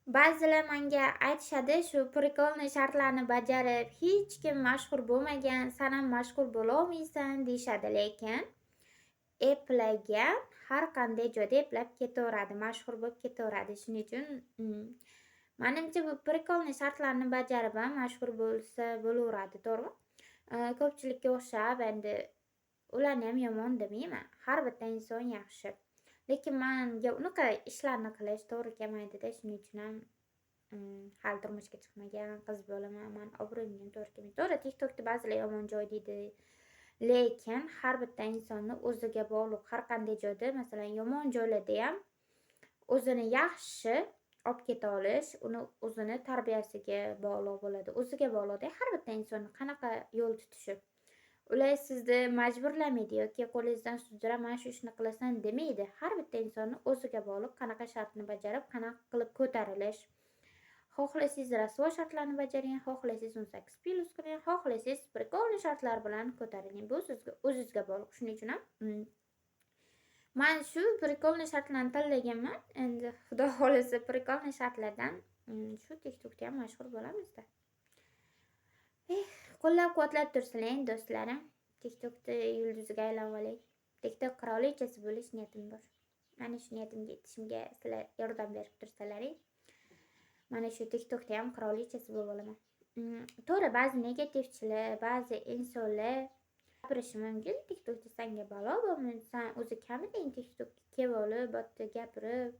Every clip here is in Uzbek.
Ba'zilar menga aytishadi, shu прикольный shartlarni bajarib, hech kim mashhur bo'lmagan, san ham mashhur bo'lolmaysan, deyishadi. Lekin eplagan har qanday joyda eplab ketaveradi, mashhur bo'lib ketaveradi. Shuning uchun, manimcha, bu прикольный shartlarni bajarib ham mashhur bo'lsa bo'laveradi, to'g'rimi? Ko'pchilikka o'xshab endi ularniyam yomon demayman. Har bitta inson yaxshi. Lekin manga unaqa ishlarni qilish to'g'ri kelmaydida, shuning uchun ham hali turmushga chiqmagan qiz bo'laman, mani obro'yimga ham to'g'ri kelmaydi. To'g'ri, TikTokda ba'zilar yomon joy deydi. Lekin har bitta insonni o'ziga bog'liq. Har qanday joyda, masalan, yomon joylardayam o'zini yaxshi olib keta olish, uni o'zini tarbiyasiga bog'liq bo'ladi. O'ziga bog'liqda har bitta insonni qanaqa yo'l tutishi. Ular sizni majburlamaydi yoki qo'lingizdan sudrab mana shu ishni qilasan demaydi. Har bitta insonni o'ziga bog'liq qanaqa shartni bajarib, qanaqa qilib ko'tarilish. Xohlasangiz, rasvo shartlarni bajaring, xohlasangiz, 18+ qiling, xohlasangiz, прикольный shartlar bilan ko'tariling. Bu sizga, o'zizga bog'liq. Shuning uchun ham man shu прикольный shartlarni tanlaganman. Endi Xudo xohlasa, прикольный shartlardan shu TikTokda ham mashhur bo'lamizda. Eh, qo'llab-quvvatlab tursinlar, do'stlarim. TikTokda yulduziga aylanib olay. TikTok qirolichasi bo'lish niyatim bor. Mana shu niyatimga yetishimga sizlar yordam berib tursalaring, mana shu TikTokda ham qirolichasi bo'lib olaman. To'g'ri, ba'zi negativchilar, ba'zi insonlar gapirishi mumkin. TikTokda sanga balo bormi? San o'zi kamiding TikTokka kelib olib, bu yerda gapirib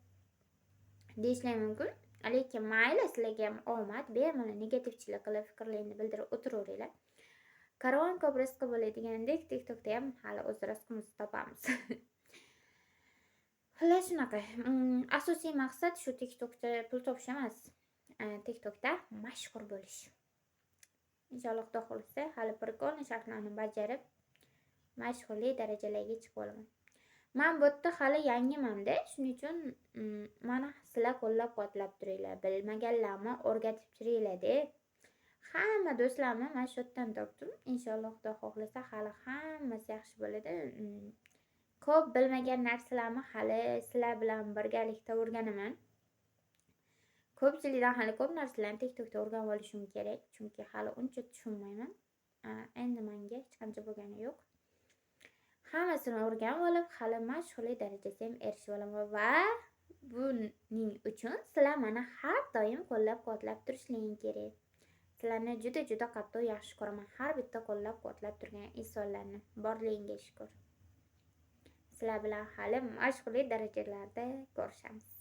deyishlari mumkin. Lekin mayli, sizlarga ham omad, bemalol negativchilik qilib, fikrlaringni bildirib o'tiraveringlar. Karvon ko'p rizqi bo'ladi. TikTokda ham hali o'z rizqimizni topamiz. Xullas, shunaqa. Asosiy maqsad shu TikTokda pul topish emas. TikTokda mashhur bo'lish. Inshaalloh, Xudo xohlasa, hali прикольный shartlarni bajarib, mashhurlik darajalariga chiqib olaman. Man bu yerda hali yangimanda, shuning uchun mani sizlar qo'llab-quvvatlab turinglar. Bilmaganlarni o'rgatib turinglar-da. Hamma do'stlarimni mana shu yerdan topdim. Inshaalloh, Xudo xohlasa, hali hammasi yaxshi bo'ladi. Ko'p bilmagan narsalarni hali sizlar bilan birgalikda o'rganaman. Ko'pchilikdan hali ko'p narsalarni TikTokda o'rganib olishim kerak, chunki hali uncha tushunmayman. Endi menga hech qancha bo'lgani yo'q. Hammasini o'rganib olib, hali mashhurlik darajasiga ham erishib olaman va buning uchun sizlar mani har doim qo'llab-quvvatlab turishlaring kerak. Sizlarni juda-juda qattiq yaxshi ko'raman. Har bitta qo'llab-quvvatlab turgan insonlarni. Borligingga shukur. Sizlar bilan hali mashhurlik darajalarida ko'rishamiz.